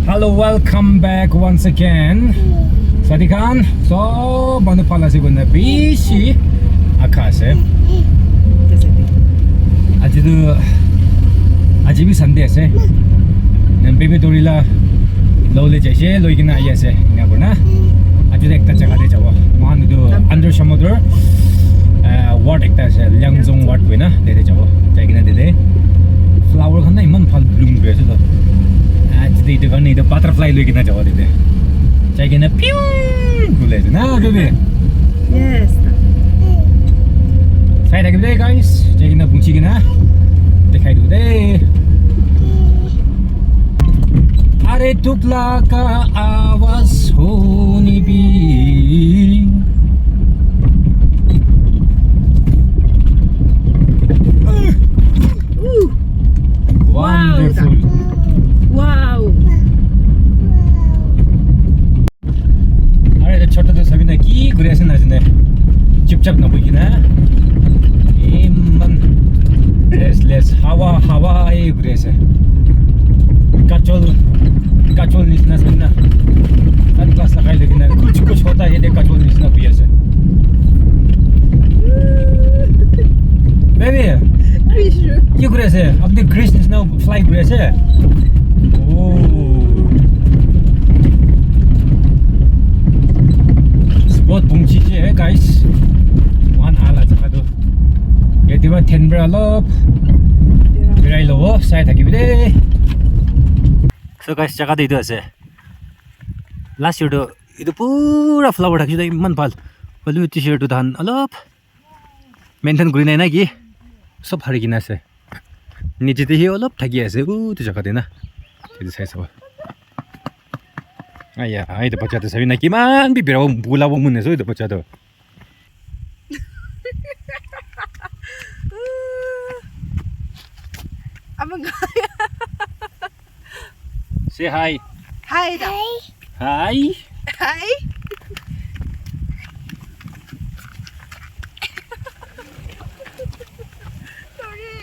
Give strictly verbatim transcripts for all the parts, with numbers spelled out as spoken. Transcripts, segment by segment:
Hello, welcome back once again. Sadi khan, sob manu bhal ase koina bishi akha ase. Aji tu, aji bi Sunday ase. Baby Dorila lole jaise, loi kena ahi ase. Ena kurna, aji tu ekta jaga te jabo. Mohan tu under Shamator, uh, ward ekta ase, Liangzong ward koina, tete jabo. Jai kena tete flower khan na iman bhal bloom kuri ase to. Ah, tete etu karne etu butterfly loi kena jabo tete. Jai kena piu kule ase na, baby? Yes. Sai thaki de, guys. Jai kena punchi kena dikhai du de. Are tukla ka awaaz hone bhi. Ooh. Wonderful. Wow. Are etu chota tu sabi na ki kuri ase na jane. Chupchap na boi kena. Iman restless. Hawa, hawa e kuri ase. Kajol, kajol nisna ase na. Sunglass lagai le kena. Kuch, kuch hota hai de kajol nisna bhi ase. Baby, Krish. Ki kuri ase? Apni Krish nisna fly kuri ase? Oh. Spot pungchi je, guys. Mohan ala jaga tu. Yate ba thenbra alop birai lobo, sai thakibi de. So guys, jaga tu etu ase. Last year tu etu pura flower thakishe de, iman bhal. Hoilebi this year tu tahan alop maintain kuri nai na ki, sob hari kena ase. Niche te hi olop thaki ase, utu jaga te na. Etu sai sabo. Aya, etu bacha te sabi na kiman bi birabo, bulabo mon ase etu bacha to. Ama ga- Say hi. Hi da. Hi. Hi. Sorry.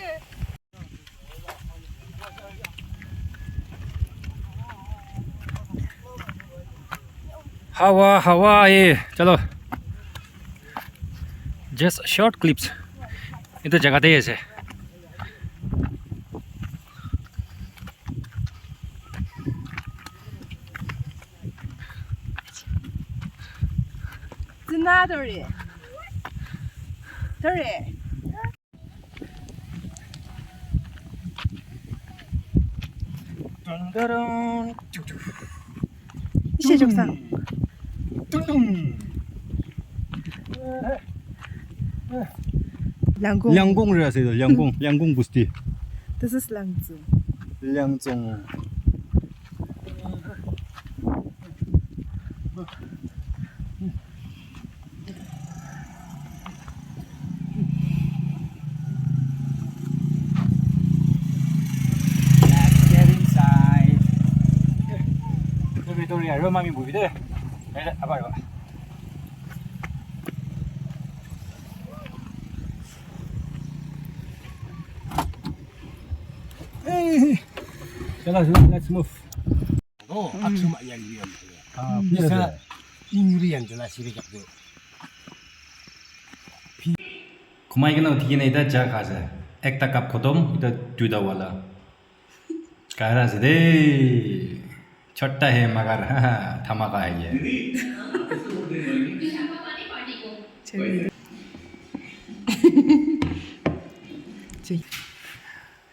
Hawa, hawa, eh, chalo. Just short clips. Etu jaga te ase. Tuna dore. Dore. Ise joksa. Langkong. Langkong re ase, Langkong, Langkong busti. This is Langzong. Langzong. Let's get inside. Sorry, sorry, aro mami buhi de. Abar, abar. Hey. Chalo, chalo, let's move. Oh, aksum ayang diyan. Ah, bisa ingrian jelas sih jak tu. Khumai kena uthi kena eta cha kha ase. Ekta cup khotom, eta duita wala. Kara ase de. Chotta hai magar dhamaka hai ye.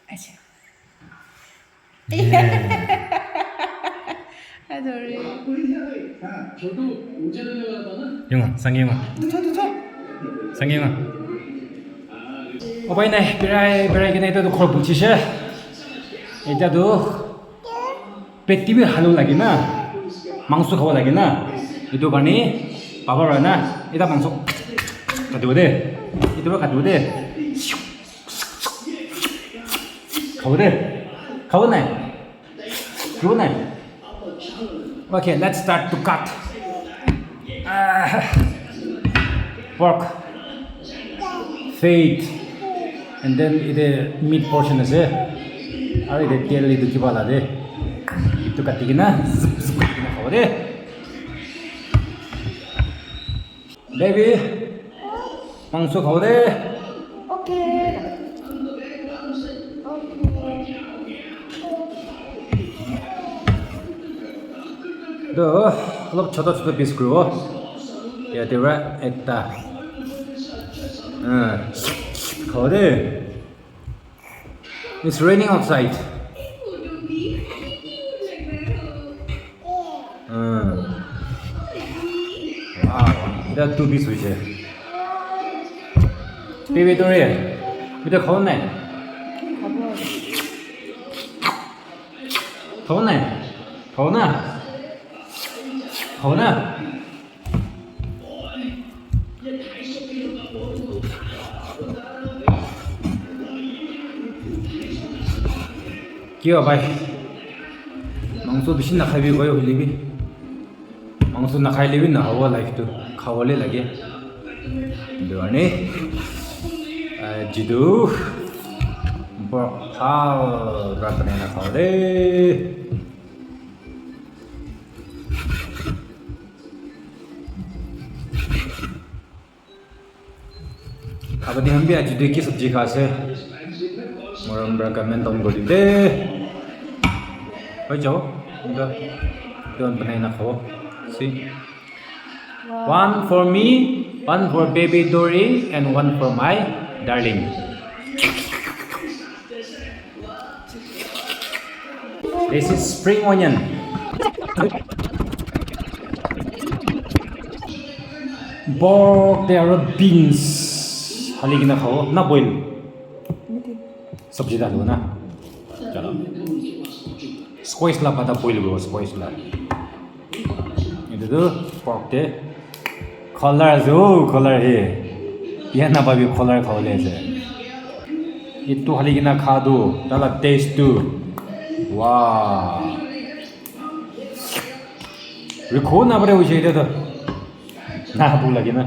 Acha. Adore. Yunga, sang yunga. Sang yunga. Upai nai, birai, birai kena etu tu ghor buchishe. Eta tu peti bi halu lage na, mangso khabo lage na. Etu karne baba para na, eta mangso katibo de. Etu para katibo de. Khabo de. Khabo nai? Khabo nai? Okay, let's start to cut. Ah, pork, feet, and then ite meat portion ase. Aru ite tel itu kiba la de. Itu Kati kena, zip, zip, kati kena khabo de. Baby, mangso khabo de. Okay. Okay. Toh, olop chota chota piece kuribo. Yate para ekta. Ah, khabo de. It's raining outside. Hmm. Wow, that two piece hoise. Baby, dore. Bita khabo nai? Khabo nai? Khabo na? Khabo na? Kiya bhai? Mangso bishi nakhai bi koi hoile bi. Mangso nakhai le bi nahabo life tu. Khabole lage. Etu karne, ah, jitu bhal para banai na khabo de. Abadi khan bi aji tu ki sabji kha ase? Morom para comment down kuri de. Hoi jao. Enka. Etu khan banai na khabo. See? One for me, one for baby Dori, and one for my darling. This is spring onion. Pork te aro beans. Hali kena khabo. Na boil. Sabji dal na. Chalo. Squash la pata boil kuro, squash la. Etu tu pork te. Color ase, oh, color he. Biya napabi color khawole ase. Etu hali kena kha tu, tala taste tu. Wow. Rikho na pare hoise etu tu. Na bhuk lage na.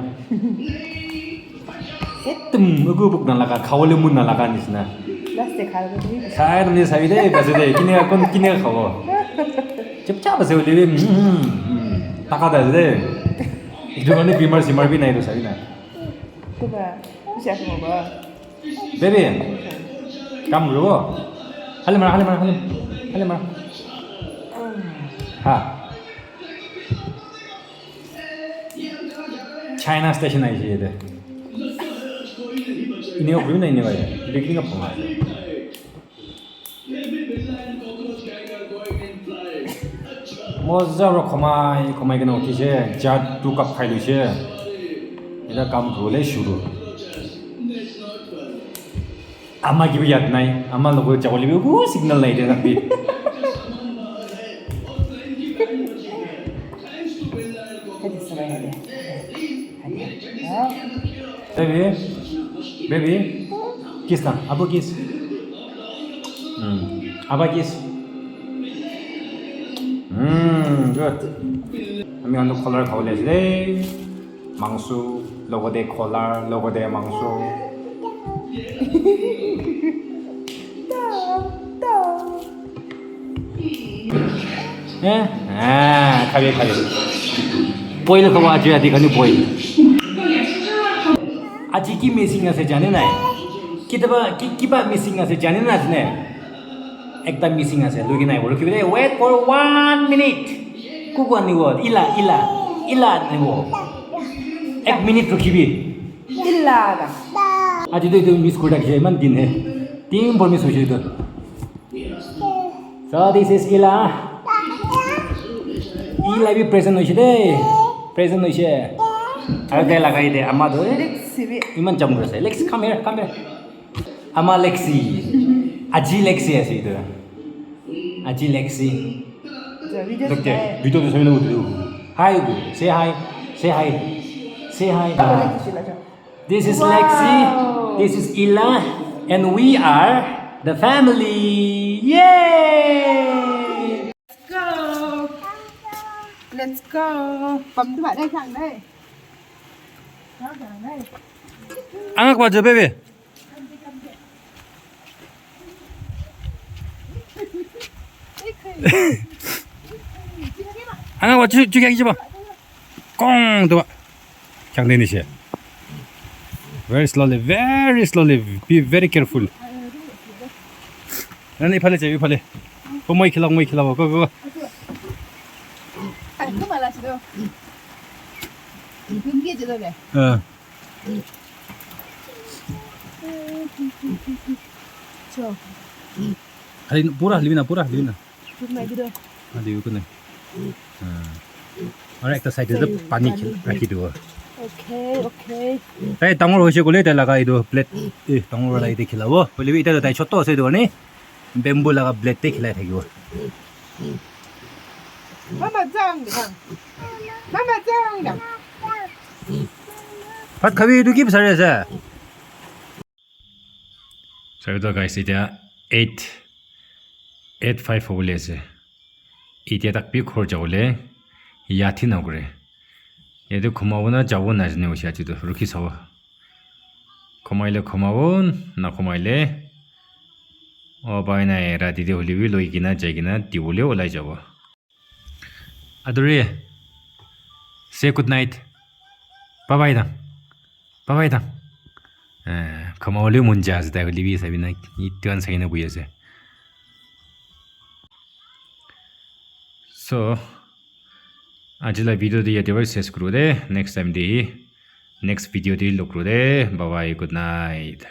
Ekdum ugu buk na laga, khawole mun na laga nisna. Last te kha tu. Khai na ni sabi de, basi de. Kine kon kine khabo. Chupchap ase hoile bi, mm, mm, mm, taka ta ase de. Etu karne bimar simar bi nai tu sabi na. Toba, bishi ase mo ba. Baby, kam kuribo? Hali mara, hali mara, hali, hali mara. Ha. China station aise yate. Ine ko na ine ko. Bikini ka phone ase. Moza para khomai, khomai kena uthise, cha two cup khai loise. Eta kam kuribole shuru. Ama ke bi yad nai, ama logot jabole bi ekho signal nai de na bi. Baby, baby, kiss na, abo kiss. Hmm, abo kiss. Hmm, good. Ami khan toh color khabole ase de. Mangso, logote color, logote mangso. Eh? Ah, khabi, khabi. Boil khabo aji rati khani boil. Aji ki missing ase jane nai? Kitaba ki, kiba missing ase jane na asne? Ekta missing ase, loi kena ahibo. Rukhibi de, wait for one minute. Kuku anibo, ila, ila, ila anibo. Ek minute rukhibi. Ila da. Aji to etu miss kuri thakishe, iman din he. Tin bor miss hoishe etu. So this is Ila. Ila bi present hoishe de. Present hoishe. Aru tai lagai de, ama tu, eh, iman jam kuri ase. Lex, come here, come here. Ama Lexi. Aji Lexi ase etu. Aji Lexi. Look there. Video tu sabi na utu. Hi, utu. Say hi. Say hi. Say hi. Ah. This is Lexi. This is Ila. And we are the family. Yay! Let's go. Let's go. Pam tu ba dai sang dai. Angak bajo, baby. Anga wa chu chu kya kijiba. Kong to. Kyang de ni she. Very slowly, very slowly. Be very careful. Nani phale je, phale. Ko moi khila, moi khila, go, go. Ai, ko mala chido. Ngi chido le. Ah. Cho. Hai, pura halibina, pura halibina. Put my video. Hadi ko ne. Ah. Aru ekta side te pani rakhi dibo. Okay, okay. Tai dangor hoise koile tai laga etu plate, eh, dangor wala ite khilabo. Hoile bi ite tai choto ase etu karne bamboo laga plate te khilai thakibo. Mama jang jang. Mama jang jang. Bhat khabi etu ki bisari ase? Sabi toh guys, etia eight, eight five hobole ase. Etia tak bi ghor jabole yathi nakure. Yate khumabo na jabo najane hoise aji toh, rukhi sabo. Khumai le khumabo, nakhumai le, upai nai, rati te hoile bi loi kena jai kena dibole olai jabo. Adore, say good night. Bye bye dang. Bye bye dang. Eh, khumabole mon jai ase tai hoile bi sabi na, etu khan sai kena buhi ase. So, aji la video tu yate para ses kuru de. Next time de, next video de log kuru de. Bye bye, good night.